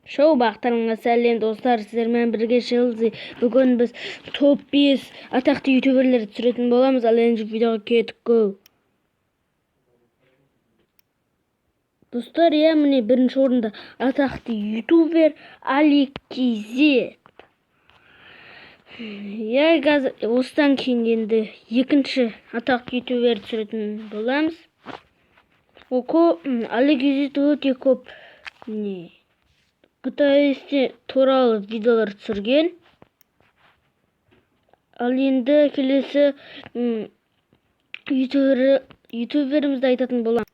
Шоу бақтарыңа сәлем, достар, сіздермен бірге Шелзи. Бүгін біз топ 5 атақты ютуберлерді түсіретін боламыз. Ал енді видеоға кеттік, го. Достар, иә, міне, бірінші орында атақты ютубер Али KZ. Иә, қазір осыдан кейін енді екінші атақты ютубер түсіретін боламыз. Ол Али KZ өте көп не GTA туралы видеолар түсірген. Ал енді келесі ютуберімізді айтатын боламыз.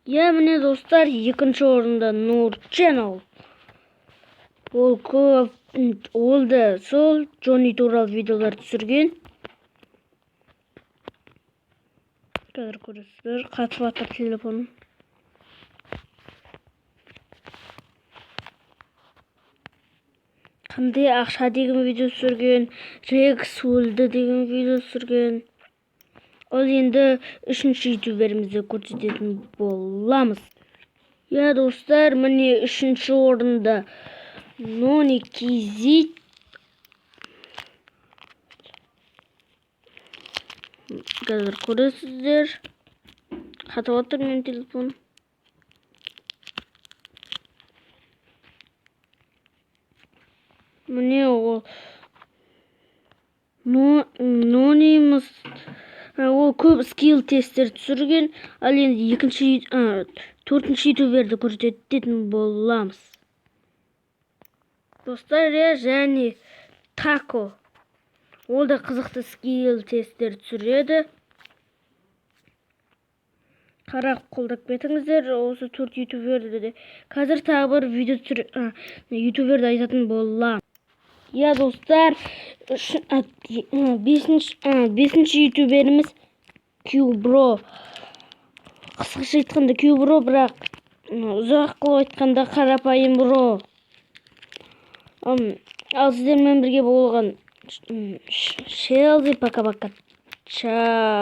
Иә, міне, достар, екінші орында Нур Channel. Ол көп, ол да сол Джонни туралы видеолар түсірген. Қазір көресіздер, қатып жатыр телефоным. Қандай ақша деген видео түсірген, Рекс өлді деген видео түсірген. Ал енді үшінші ютуберімізді көрсететін боламыз. Иә, достар, міне, үшінші орында Нони KZ. Қазір көресіздер. Қатып отыр менің телефон. Міне, ол Нонимыз, ол көп скилл тесттер түсірген. Ал енді екінші, төртінші ютуберді көрсететін боламыз. Достар, иә, және Тако. Ол да қызықты скилл тесттер түсіреді. Қарап қолдап кетіңіздер осы төрт ютуберді де. Қазір тағы бір видео түсір, ютуберді айтатын боламын. Иә, достар, бесінші ютуберіміз Кюбро. Қысқаша айтқанда Кюбро, бірақ ұзақ қылып айтқанда қарапайым бро. Ал сіздермен бірге болған Шелзи, пока-пока. Чао.